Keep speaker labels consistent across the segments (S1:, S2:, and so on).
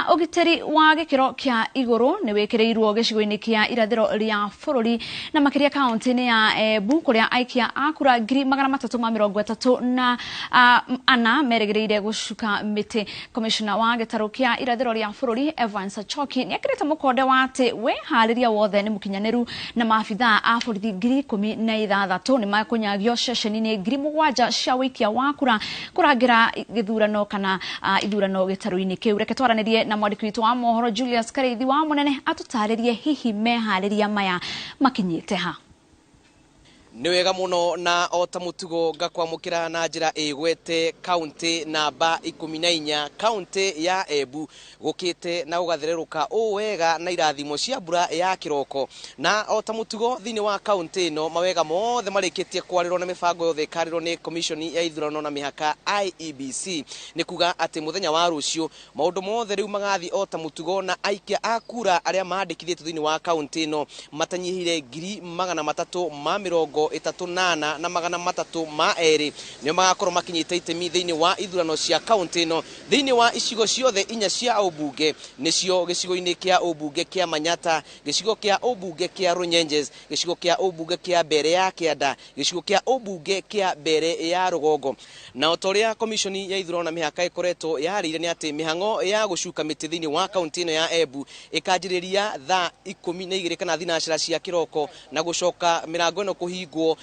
S1: Na ũgitĩri wa gĩkĩro kĩa igũrũ nĩ wĩkĩrĩirwo gĩcigo-inĩ kĩa irathĩro rĩa bũrũri na makĩria kaunti-inĩ ya Embu, kũrĩa aikia a kura 334 merĩgĩrĩire gũcuka mĩtĩ. Komishona wa gĩtarũ kĩa irathĩro rĩa bũrũri Evans Achoki nĩ ekĩrĩte mũkonde wa atĩ wĩharĩria wothe nĩ mũkinyanĩru, na maabithaa a borithi 16,000 nĩ makũnyagio ceceni-inĩ 7,000 cia ũikia wa kura kũrangĩra gĩthurano kana ithurano gĩtarũ-inĩ kĩu. Reke twaranĩrie na mwandĩki witũ wa mohoro Julius Karĩithi wa Mũnene atũtarĩrie hihi meharĩria maya makinyĩte ha.
S2: Nĩ wega mũno, na o ta mũtugo ngakwamũkĩra na njĩra ĩgwete kaunti namba 14, kaunti ya Embu. Gũkĩte na gũgathererũka ũũ wega na irathimo cia mbura ya kĩroko, na o ta mũtugo thĩinĩ wa kaunti ĩno mawega mothe marĩkĩtie kwarĩrwo na mĩbango yothe ĩkarĩrwo nĩ Commission ya Ithurano na Mĩhaka IEBC. Nĩ kuga atĩ mũthenya wa rũciũ maũndũ mothe rĩu magathiĩ o ta mũtugo, na aikia a kura arĩa mandĩkithĩtio thĩinĩ wa kaunti ĩno matanyihĩire 334,302 nĩo magakorwo makinyĩte itemi thĩinĩ wa ithurano cia kaunti ĩno thĩinĩ wa icigo ciothe inya cia ũmbunge, nĩcio gĩcigo-inĩ kĩa ũmbunge kĩa Manyata, gĩcigo kĩa ũmbunge kĩa Runyenjes, gĩcigo kĩa ũmbunge kĩa Mbere ya Kĩanda, gĩcigo kĩa ũmbunge kĩa Mbere ya Rũgongo. Na o ta ũrĩa Komishoni ya Ithurano na Mĩhaka ĩkoretwo yarĩire, nĩ atĩ mĩhang'o ya gũcuka mĩtĩ thĩinĩ wa kaunti ĩno ya Embu ĩkanjĩrĩria thaa 12 kana 10 cia kĩroko, na gũcoka mĩrango ĩno kũhingwo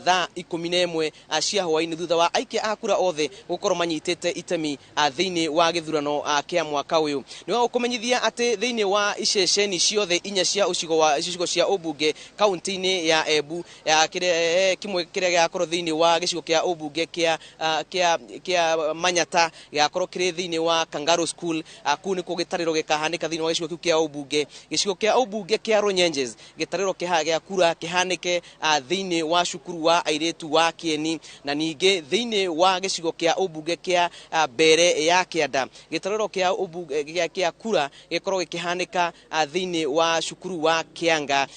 S2: thaa 11 cia hwaĩ-inĩ, thutha wa aikia a kura othe gũkorwo manyitĩte itemi thĩinĩ wa gĩthurano kĩa mwaka ũyũ. Nĩ wa gũkũmenyithia atĩ thĩinĩ wa iceceni ciothe inya cia ũcigo wa icigo cia ũmbunge kaunti-inĩ ya Embu, ya kĩrĩa kĩmwe kĩrĩa gĩgakorwo thĩinĩ wa gĩcigo kĩa ũmbunge kĩa Manyata gĩgakorwo kĩrĩ thĩinĩ wa Kangaroo School. Kũu nĩkuo gĩtarĩro gĩkahanĩka thĩinĩ wa gĩcigo kĩu kĩa ũmbunge. Gĩcigo kĩa ũmbunge kĩa Runyenjes, gĩtarĩro gĩa kura kĩhanĩke thĩinĩ wa cukuru wa airĩtu wa Kĩeni, na ningĩ thĩinĩ wa gĩcigo kĩa ũmbunge kĩa Mbere ya Kĩanda, gĩtarĩro kĩa ũmbunge kĩa kura gĩkorwo gĩkĩhanĩka thĩinĩ wa cukuru wa Kĩanga.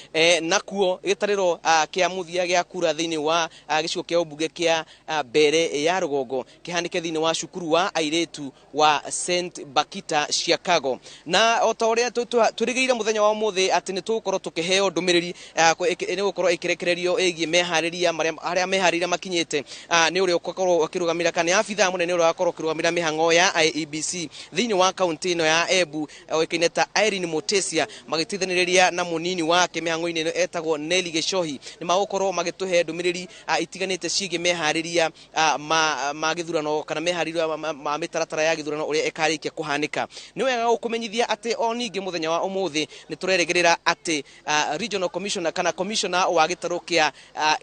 S2: Nakuo gĩtarĩro kĩa mũthia gĩa kura thĩinĩ wa gĩcigo kĩa ũmbunge kĩa Mbere ya Rũgongo kĩhanĩke thĩinĩ wa cukuru wa airĩtu wa St Bakita Chicago. Na o ta ũrĩa twĩrĩgĩrĩire mũthenya wa ũmũthĩ atĩ nĩ tũgũkorwo tũkĩheo ndũmĩrĩri nĩ gũkorwo ĩkĩrekererio ĩgiĩ meharĩria marĩa harĩa meharĩria makinyĩte, nĩ ũrĩa ũgũkorwo ũkĩrũgamĩrĩra kana nĩ abithaa mũnene ũrĩa ũgakorwo ũkĩrũgamĩrĩra mĩhang'o ya IEBC thĩinĩ wa kaunti ĩno ya Embu, oĩkaine ta Irene Mutesia, magĩteithanĩrĩria na mũnini wake mĩhang'o-inĩ ĩno etagwo Nelly Gĩcohi, nĩ magũkorwo magĩtũhe ndũmĩrĩri itiganĩte ciĩgiĩ meharĩria ma gĩthurano kana meharĩria ma mĩtaratara ya gĩthurano ũrĩa ĩkarĩkia kũhanĩka. Nĩ wega gũkũmenyithia atĩ o ningĩ mũthenya wa ũmũthĩ nĩ tũrerĩgĩrĩra atĩ regional commissioner kana commissioner wa gĩtarũ kĩa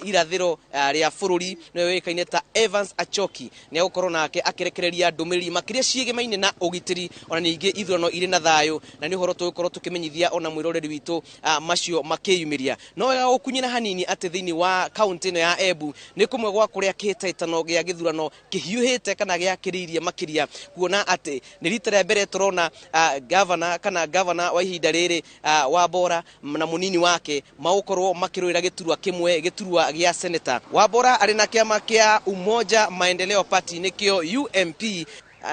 S2: irathĩro rĩa bũrũri, nĩwe ũĩkaine ta Evans Achoki, nĩ egũkorwo nake akĩrekereria ndũmĩrĩri makĩria ciĩgemaine na ũgitĩri ona ningĩ ithurano irĩ na thayũ, na nĩ ũhoro tũgũkorwo tũkĩmenyithia ona mwĩroreri witũ macio makĩyumĩria. No wega gũkunyĩra hanini atĩ thĩinĩ wa kaunti ĩno ya Embu nĩ kũmwe gwa kũrĩa kĩhĩtahĩtano gĩa gĩthurano kĩhiũhĩte kana gĩakĩrĩirie makĩria, kuona atĩ nĩ rita rĩa mbere tũrona gavana kana gavana wa ihinda rĩrĩ wa Bora na mũnini wake magũkorwo makĩrũĩra gĩturwa kĩmwe, gĩturwa gĩa seneta. Wambora arĩ na kĩama kĩa Umoja Maendeleo Party, nĩkĩo UMP,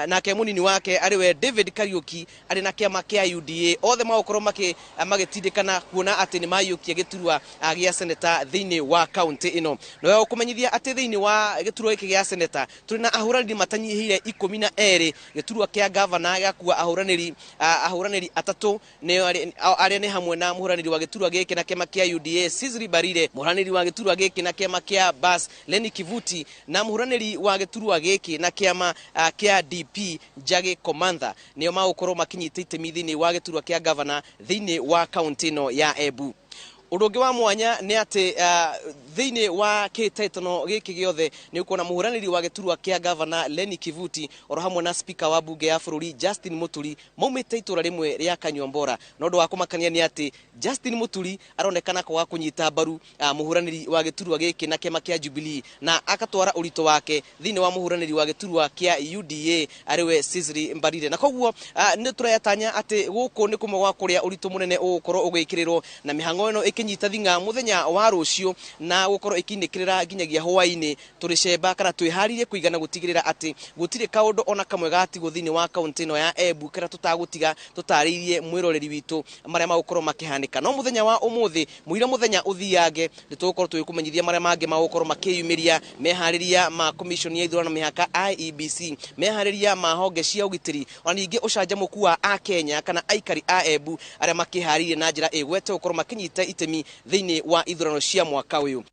S2: nake mũnini wake arĩ we David Kariuki arĩ na kĩama kĩa UDA. Othe magũkorwo magĩtindĩkana kuona atĩ nĩ maiyũkia gĩturwa gĩa seneta thĩinĩ wa kaunti ĩno. No gũkũmenyithia atĩ thĩinĩ wa gĩturwa gĩkĩ gĩa seneta tũrĩ na ahũranĩri matanyihĩire 12. Gĩturwa kĩa gavana gĩgakua ahũranĩri atatũ, nĩo arĩa nĩ hamwe na mũhũranĩri wa gĩturwa gĩkĩ na kĩama kĩa UDA Cecily Mbarire, mũhũranĩri wa gĩturwa gĩkĩ na kĩama kĩa BAS Lenny Kivuti, na mũhũranĩri wa gĩturwa gĩkĩ na kĩama kĩa DP Njagi Komantha, nĩo magũkorwo makinyĩte itemi thĩinĩ wa gĩturwa kĩa gavana thĩinĩ wa kaunti ĩno ya Embu. Ũndũ ũngĩ wa mwanya nĩ atĩ thĩinĩ wa kĩhĩtahĩtano gĩkĩ gĩothe nĩ ũkuona mũhũranĩri wa gĩturwa kĩa gavana Lenny Kivuti oro hamwe na speaker wa bunge ya bũrũri Justin Muturi maumĩte itũra rĩmwe rĩa Kanyuambora. Na ũndũ wa kũmakania nĩ atĩ Justin Muturi aronekana kwaga kũnyita mbaru mũhũranĩri wa gĩturwa gĩkĩ na kĩama kĩa Jubilee, na akatwara ũritũ wake thĩinĩ wa mũhũranĩri wa gĩturwa kĩa UDA arĩwe Cecily Mbarire. Na koguo nĩ tũretanya atĩ gũkũ nĩ kũmwe gwa kũrĩa ũritũ mũnene ũgũkorwo ũgĩkĩrĩrwo, na mĩhang'o ĩno ĩkĩnyita thing'a mũthenya wa rũciũ na gũkorwo ĩkĩinĩkĩrĩra nginyagia hwaĩ-inĩ. Tũrĩ cemba kana twĩharĩirie kũigana gũtigĩrĩra atĩ gũtirĩ kaũndũ ona kamwe gatigwo thĩinĩ wa kaunti ĩno ya Embu karĩa tũtagũtiga tũtarĩirie mwĩroreri witũ marĩa magũkorwo makĩhanĩka. No mũthenya wa ũmũthĩ mũira mũthenya ũthiange nĩ tũgũkorwo tũgĩkũmenyithia marĩa mangĩ magũkorwo makĩyumĩria, meharĩria ma commission ya ithurano na mĩhaka IEBC, meharĩria ma honge cia ũgitĩri, ona ningĩ ũcanjamũku wa akenya kana aikari a Embu arĩa makĩharĩirie na njĩra ĩgwete gũkorwo makĩnyita itemi thĩinĩ wa ithurano cia mwaka ũyũ.